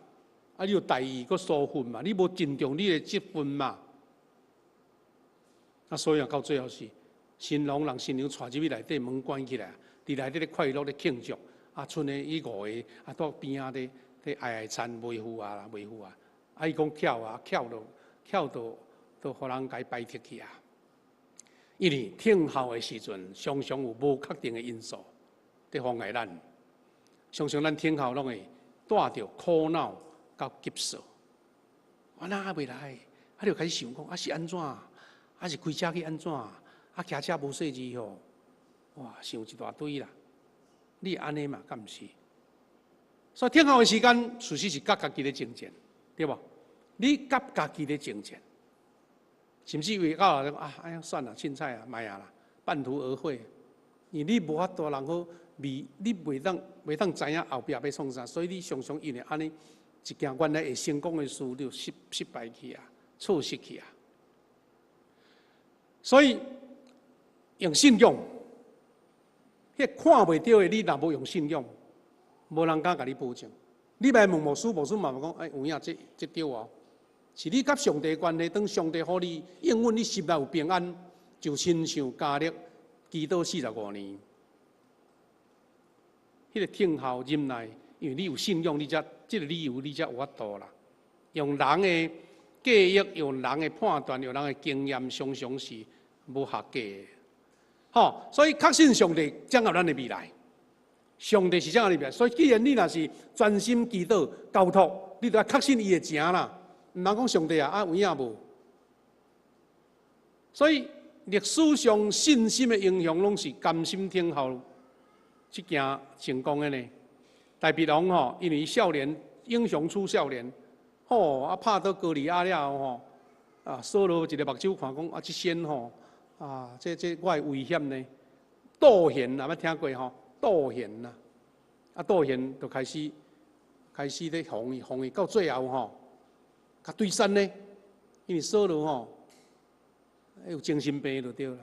S1: 啊，你有大意閣疏忽嘛？你無盡重你的職分嘛？啊，所以啊，到最後是新郎人新娘帶入去內底，門關起來，佇內底咧快樂咧慶祝。啊，賰的彼五個啊，佇邊仔咧咧哀哀嘆袂赴啊，袂赴啊。啊，伊講巧啊，巧到巧到都予人共伊排斥去啊。因為等候的時陣，常常有無確定的因素佇妨礙咱。常常咱等候攏會帶著苦惱佮急躁。我哪猶未來？啊，就開始想講啊是按怎？啊是開車去按怎？啊騎車無細膩吼，哇，想一大堆啦。你會按呢嘛？敢毋是？所以等候的時間，事實是佮家己咧爭戰，對無？你佮家己咧爭戰，甚至為到來講啊，哎呀，算啦，凊彩啊，莫啊啦，半途而廢。因為你無法度人好未，你袂當知影後壁欲創啥，所以你常常因為按呢一件原來會成功的事，你就失敗去啊，錯失去啊。所以用信仰，彼個看袂著的，你若無用信仰，無人敢共你保證。你來問牧師，牧師嘛講，欸，有影，這對哦。是你佮上帝關係，當上帝予你應允，你心內有平安，就親像迦勒祈禱45年，彼個等候忍耐，因為你有信仰，你才這個理由你才有法度啦。用人的記憶，用人的判斷，用人的經驗，常常是無合格的。吼，所以確信上帝掌握咱的未來，上帝是掌握的未來。所以既然你若是專心祈禱交託，你就愛確信伊會成啦。毋通講上帝啊，啊有影無？所以歷史上信心的英雄，攏是甘心等候這件成功的呢。大衛王吼，因為少年英雄出少年，吼啊拍倒歌利亞了後吼，啊掃羅一个目睭看講啊這仙吼啊這我的危險呢。妒賢啊，捌聽過吼？妒賢啊，啊妒賢就開始開始咧防伊，防伊到最後吼，共對殺呢，因為掃羅吼有精神病就對啦，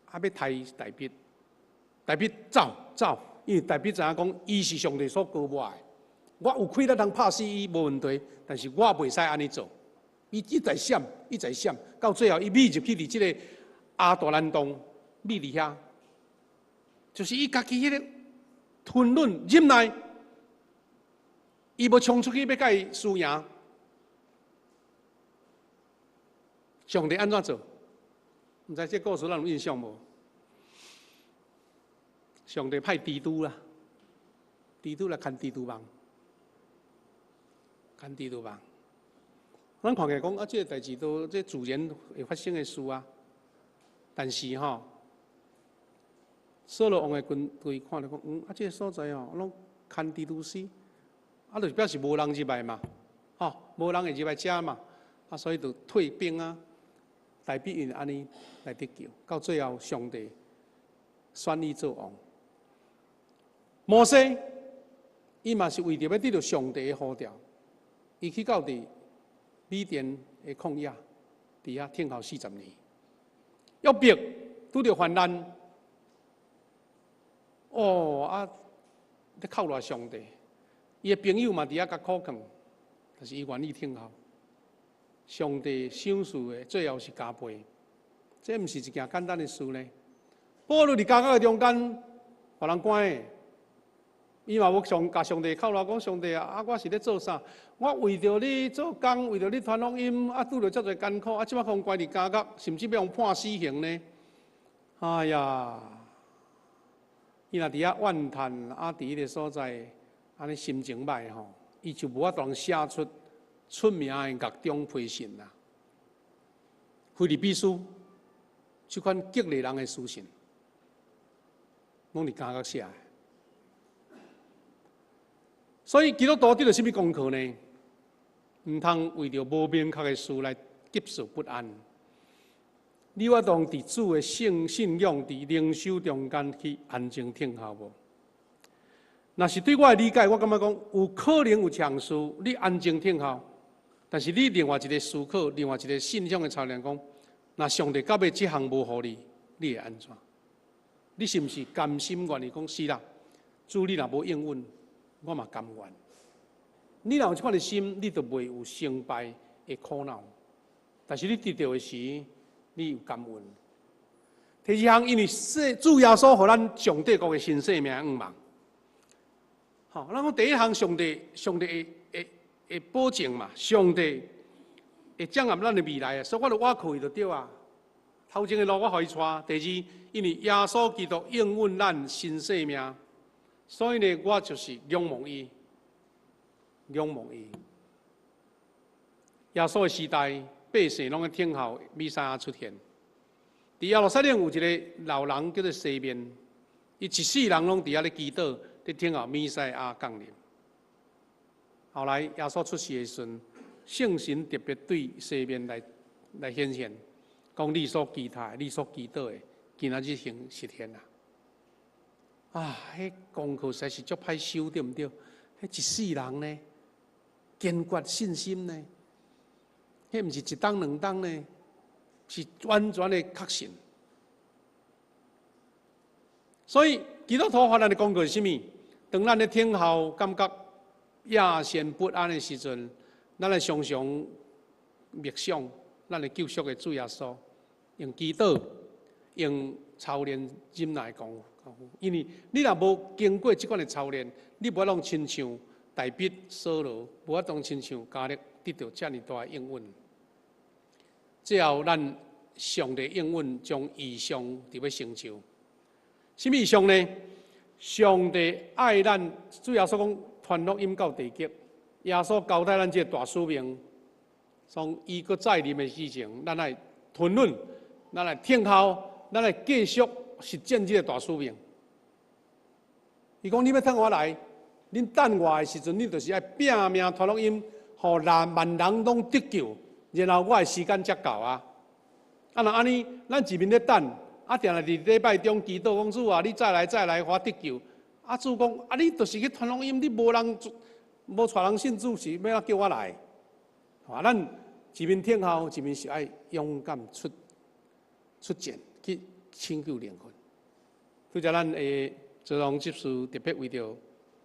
S1: 啊欲刣大衛，大衛走走，因為大衛知影講，伊是上帝所膏抹的，我有氣力通拍死伊無問題，但是我袂使按呢做。伊一再閃，一再閃，到最後伊匿入去佇這个亞杜蘭洞，匿佇遐，就是伊家己彼个吞忍忍耐，伊無衝出去欲共伊輸贏。上帝按怎做？毋知這故事咱有印象無？上帝派蜘蛛啦，蜘蛛來牽蜘蛛網，牽蜘蛛網。咱看起來講啊，這个代誌都這自然會發生的事啊。但是吼，掃羅王的軍隊看著講，啊，這个所在哦，攏牽蜘蛛絲，啊，就是表示無人入來嘛，吼，無人會入來遮嘛，啊，所以就退兵啊。大衛因按呢來得救，到最後上帝選伊做王。摩西，伊嘛是為著欲得著上帝的呼召，伊去到佇米甸的曠野，佇遐等候40年。約伯拄著患難，哦啊，咧哭賴上帝，伊的朋友嘛佇遐共苦勸，但是伊願意等候。上帝賞賜的最後是加倍，這毋是一件簡單的事呢。保祿佇監獄的中間，予人關的，伊嘛無上共上帝哭鬧講上帝啊，啊我是咧做啥？我為著你做工，為著你傳福音，啊拄著遮濟艱苦，啊這擺予關佇監獄，甚至欲予判死刑呢？哎呀！伊若佇遐怨嘆，啊佇彼个所在，按呢心情䆀吼，伊就無法度寫出出名的獄中批信啦。腓立比書，這款激勵人的書信，攏佇監獄寫的。所以基督徒得著啥物功課呢？毋通為著無明確的事來急躁不安。你有法度佇主的信信仰佇靈修中間去安靜等候無？若是對我的理解，我感覺講有可能有一項事，你安靜等候，但是你另外一个思考，另外一个信仰的操練講，若上帝到尾這項無予你，你會按怎？你是毋是甘心願意講是啦？主你若無應允，我嘛甘願。你若有這款的心，你就袂有成敗的苦惱。但是你得著的時，你有感恩。第二項，因為主耶穌予咱上帝國的新生命願望。吼，咱講第一項，上帝上帝會會會保證嘛，上帝會掌握咱的未來啊，所以我就倚靠伊就對啊。頭前的路我予伊帶。第二，因為耶穌基督應允咱新生命，所以呢，我就是仰望伊，仰望伊。耶穌的時代，百姓攏咧等候彌賽亞出現。佇耶路撒冷有一个老人叫做西面，伊一世人攏佇遐咧祈禱，咧等候彌賽亞降臨。後來耶穌出世的時陣，聖神特別對西面來來顯現，講你所期待、你所祈禱的，今仔日已經實現啦。啊，彼功課實在是足歹修，對毋對？彼一世人呢，堅決信心呢，彼毋是一冬兩冬呢，是完全的確信。所以基督徒予咱的功課是啥物？當咱咧等候，感覺野心不安的時陣，咱來常常默想咱的救贖的主耶穌，用祈禱、用操練忍耐功夫。因為你若無經過這款的操練，你無法度親像大衛、掃羅，無法度親像迦勒得著遮爾大的應允。最後，咱上帝應允將異象佇欲成就。啥物異象呢？上帝愛咱，主耶穌講傳福音到地極。耶穌交代咱這个大使命，從伊閣再臨的之前，咱愛吞忍，咱愛等候，咱愛繼續實踐這个大使命。伊講你欲等我來，恁等我的時陣，恁就是愛拼命傳福音，予人萬人攏得救，然後我的時間才到啊！啊，若按呢，咱一面咧等，啊，定定佇禮拜中祈禱講主啊，你再來再來，予我得救。啊，主講啊，你就是去傳福音，你無人無帶人信主是欲按怎叫我來？啊，咱一面聽候，一面是愛勇敢出戰去拯救靈魂。拄才咱的周龍執事特別為著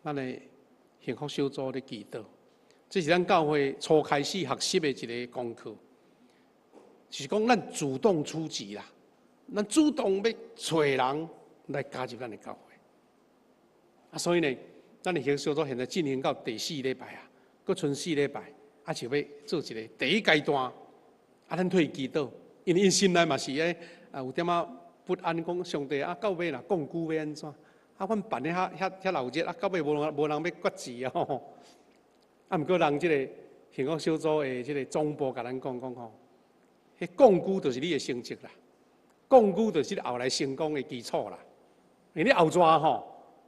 S1: 咱的幸福小組咧祈禱，這是咱教會初開始學習的一个功課，就是講咱主動出擊啦，咱主動欲揣人來加入咱的教會。啊，所以呢，咱的幸福小組現在進行到第四禮拜啊，閣賰四禮拜，啊就欲做一个第一階段。啊，咱替伊祈禱，因為𪜶心內嘛是咧啊有點仔不安，講上帝啊，到尾若降久欲按怎？啊，阮辦得遐遐遐鬧熱，啊，到尾無人欲決志啊吼。啊，毋過人這个幸福小組的這个總部共咱講講吼，彼降久就是你的成績啦，降久就是你後來成功的基礎啦。因為你後逝吼，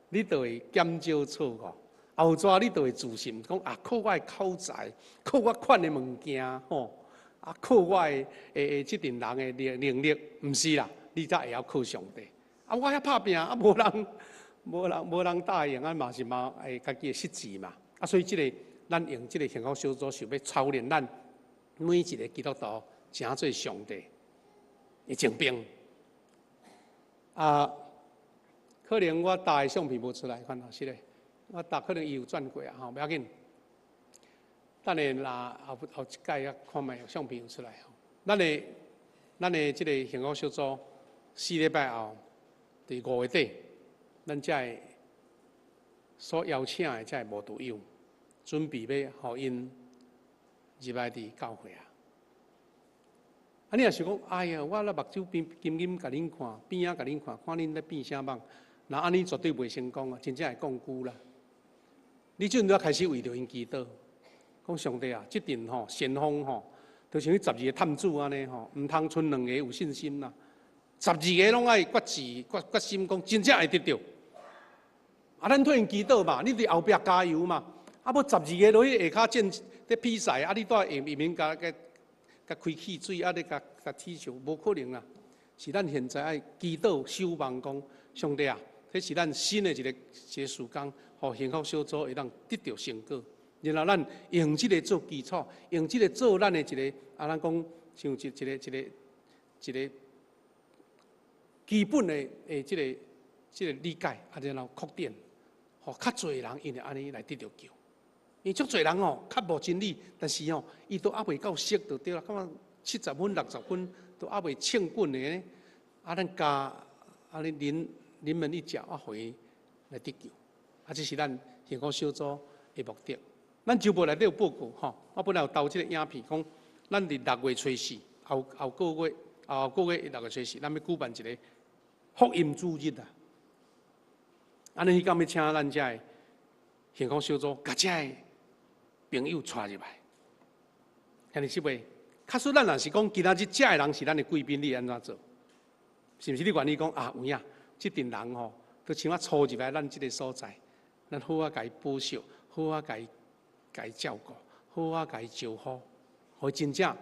S1: 你就會減少錯誤；後逝你就會自信，講啊，靠我的口才，靠我款的物件吼，啊，靠我的這陣人的能力，毋是啦，你才會曉靠上帝。啊，我遐拍拚啊，無人答應，啊嘛是嘛會家己會失志嘛。啊，所以這个咱用這个幸福小組，想欲操練咱每一个基督徒，成做上帝的精兵。啊，可能我搭的相片無出來，看是咧，我搭可能伊有轉過啊，吼，無要緊。等下若後後一擺啊，看覓相片有出來吼。咱的這个幸福小組四禮拜後，佇5月底，咱才會所邀請的這个慕道友，準備欲予𪜶入來佇教會啊。啊，你若想講，哎呀，我咧目睭邊金金共恁看，邊仔共恁看，看恁咧變啥蠓，若按呢絕對袂成功啊！真正會降久啦。你這陣就開始為著𪜶祈禱，講上帝啊，這陣吼先鋒吼，就像彼12個探子按呢吼，毋通賰兩个有信心啦。12个攏愛決志、決心，講真正會得著。啊，咱替𪜶祈禱嘛，你佇後壁加油嘛。啊，無十二个落去下跤戰咧比賽，啊，你蹛下面共共共開汽水，啊，咧共共踢球，無可能啦。是咱現在愛祈禱守望講，上帝啊，這是咱新的一个事工，予幸福小組會當得著成果。然後咱用這个做基礎，用這个做咱的一个啊，咱講像一個基本的這個理解，啊，然後擴展，予較濟人因為按呢來得著救。因為足濟人哦，較無真理，但是哦，伊都猶未夠熟就對啦，感覺70分、60分都猶未稱滾的，啊，咱加按呢臨門一腳啊，予伊來得救。啊，這是咱幸福小組的目的。咱週報內底有報告吼，我本來有投這个影片，講咱佇6月初四後後個月後個月6月初四，咱欲舉辦一个福音主日啊。按呢，彼工欲請咱遮的幸福小組，共遮的朋友帶入來。兄弟姊妹，假使咱若是講今仔日遮的人是咱的貴賓，你會按怎做？是毋是你願意講啊？有影，這陣人吼，都像我初入來咱這个所在，咱好好共伊保守，好好共伊共伊照顧，好好共伊招呼，予伊真正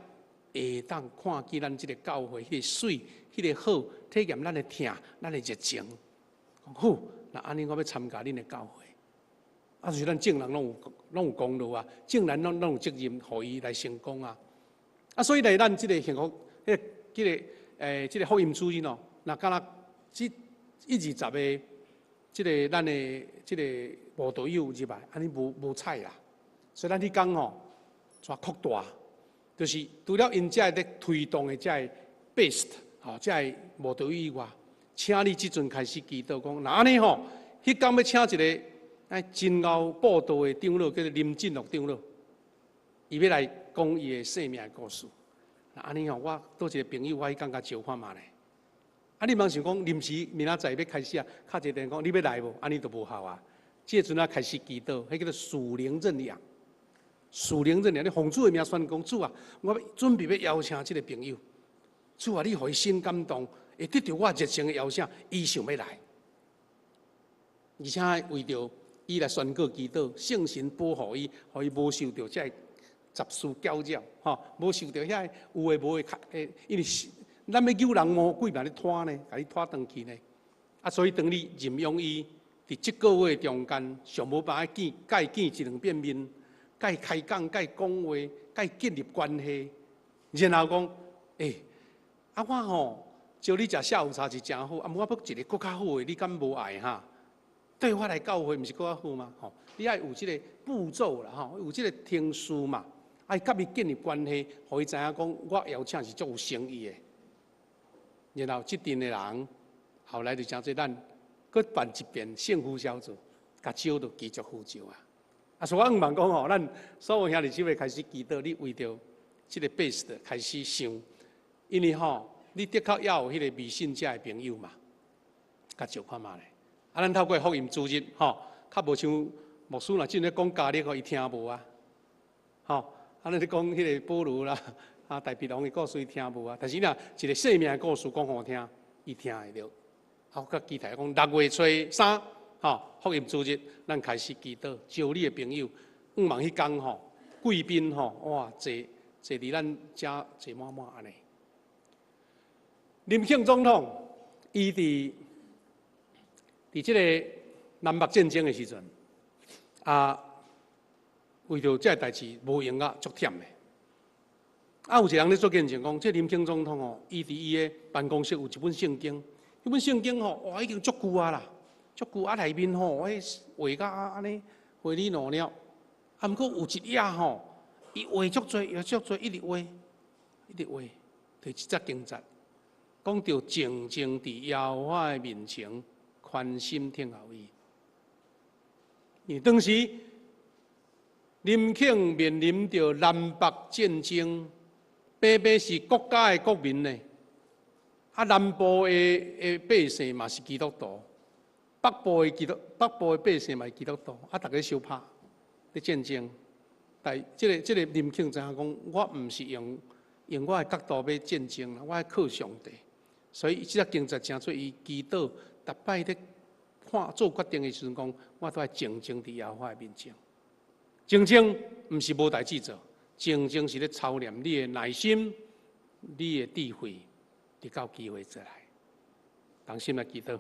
S1: 會當看見咱這个教會彼个媠、彼个好，體驗咱的疼、咱的熱情。講好，若按呢我欲參加恁的教會。啊，就是咱眾人攏有功勞啊，眾人攏有責任，予伊來成功啊。啊，所以咧，咱這个幸福，彼个、這个、這个福音主日哦，若敢若這一二十个，這个咱的這个慕道友入來，按呢無彩啦。所以咱彼工吼，煞擴大，就是除了𪜶遮咧推動的遮个 best 吼，遮个慕道友以外，請你這陣開始祈禱講，若按呢吼，彼工欲請一个哎真𠢕佈道的長老，叫做林進樂長老，伊欲來講伊的生命的故事。若按呢吼，我佗一个朋友，我彼工共招看覓咧。啊，你毋通想講臨時明仔載欲開始啊，敲一個電話講你欲來無？按呢就無效啊。這個陣啊開始祈禱，彼叫做屬靈認養。屬靈認養，你奉主的名宣講，主啊，我準備欲邀請這个朋友。主啊，你予伊心感動，會得著我熱情的邀請，伊想欲來。而且為著伊來宣告祈禱，聖神保護伊，予伊無受著這个雜事攪擾，吼，無受著遐有的無的，因為是咱欲救人魔鬼嘛咧拖呢，共你拖轉去呢。啊，所以當你認養伊，佇這個月中間，上無辦法見，共伊見一兩遍面，共伊開講，共伊講話，共伊建立關係，然後講，欸，啊我吼招你食下午茶是誠好，啊，我欲一個閣較好的，你敢無愛哈？對我來教會，毋是閣較好嗎？吼，你愛有這個步驟啦，吼，有這個程序嘛，愛佮伊建立關係，予伊知影講我邀請是足有誠意的。然後這陣的人後來就誠濟咱閣辦一遍聖呼小組，共招就繼續呼召啊。啊，所以我向望講吼，咱所有兄弟姊妹開始祈禱，你為著這個 base 開始想，因為吼，你的確要有彼個未信者的朋友嘛，共招看覓咧。啊，咱透過福音主日吼，較無像牧師若進咧講加略吼，伊聽無啊，吼，啊，咱咧講彼個保羅啦，啊，大衛王的故事伊聽無啊，但是若一個生命的故事講予聽，伊聽會著。啊，我閣期待講六月初三，吼，福音主日，咱開始祈禱，招你的朋友，向望彼工吼，貴賓吼，哇，坐坐佇咱遮坐滿滿按呢。林肯總統，伊佇這个南北戰爭的時陣，啊，為著這个代誌無閒啊，足忝的。啊，有一個人咧做見證講，這林肯總統哦，伊佇伊的辦公室有一本聖經，彼本聖經吼，哇，已經足舊啊啦，足舊啊內面吼，彼畫甲按呢，花裡胡哨。啊，毋過有一頁吼，伊畫足濟，畫足濟，一直畫，一直畫，就這節經節，講著靜靜佇耶和華的面前，寬心聽候伊。因為當時林肯面臨著南北戰爭，白白是國家的國民呢。啊，南部的百姓嘛是基督徒，北部的百姓嘛是基督徒，啊，逐家相拍咧戰爭。但這個林肯知影講，我毋是用我的角度欲戰爭啦，我愛靠上帝。所以這個經節成做伊祈禱，逐擺咧看做決定的時陣，講我都愛靜靜佇耶和華的面前。靜靜毋是無代誌做，靜靜是咧操練你的耐心、你的智慧，直到機會再來。同心來祈禱，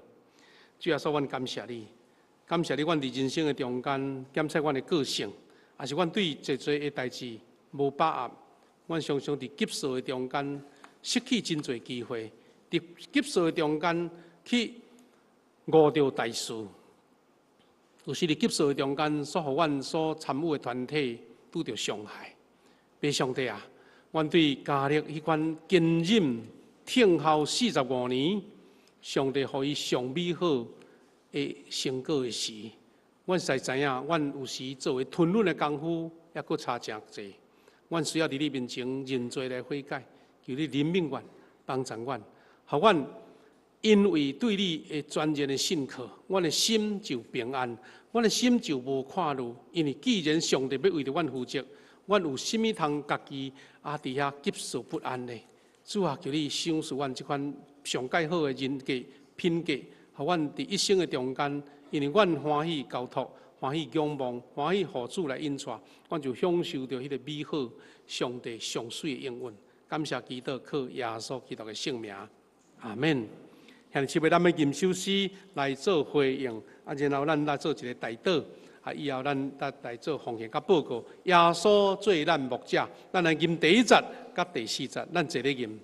S1: 主耶穌，阮感謝你，感謝你，阮佇人生的中間檢測阮的個性，抑是阮對濟濟的代誌無把握，阮常常佇急躁的中間失去真濟機會，佇急躁的中間去誤著大事，有時佇急躁的中間，所予阮所參與的團體拄著傷害。父上帝啊，阮對迦勒彼款堅忍聽候45年，上帝予伊上美好的成果的時，阮實在知影，阮有時做的吞忍的功夫，猶閣差誠濟。阮需要佇你面前認罪來悔改，求你憐憫阮，幫助阮，予阮因為對你的全然的信靠，阮的心就平安，阮的心就無看慮。因為既然上帝欲為著阮負責，阮有啥物通家己啊佇遐急躁不安呢？主啊，求你賞賜阮這款上蓋好的人格品格，予阮佇一生的中間，因為阮歡喜交託，歡喜仰望，歡喜予主來引帶，阮就享受著彼个美好上帝上媠的應允。感謝基督，靠耶穌基督的聖名，阿們。兄弟姊妹，咱欲吟首詩來做回應，啊，然後咱來做一个代禱，啊，以後咱再來做奉獻佮報告。耶穌做咱牧者，咱來吟第一節佮第四節，咱坐咧吟。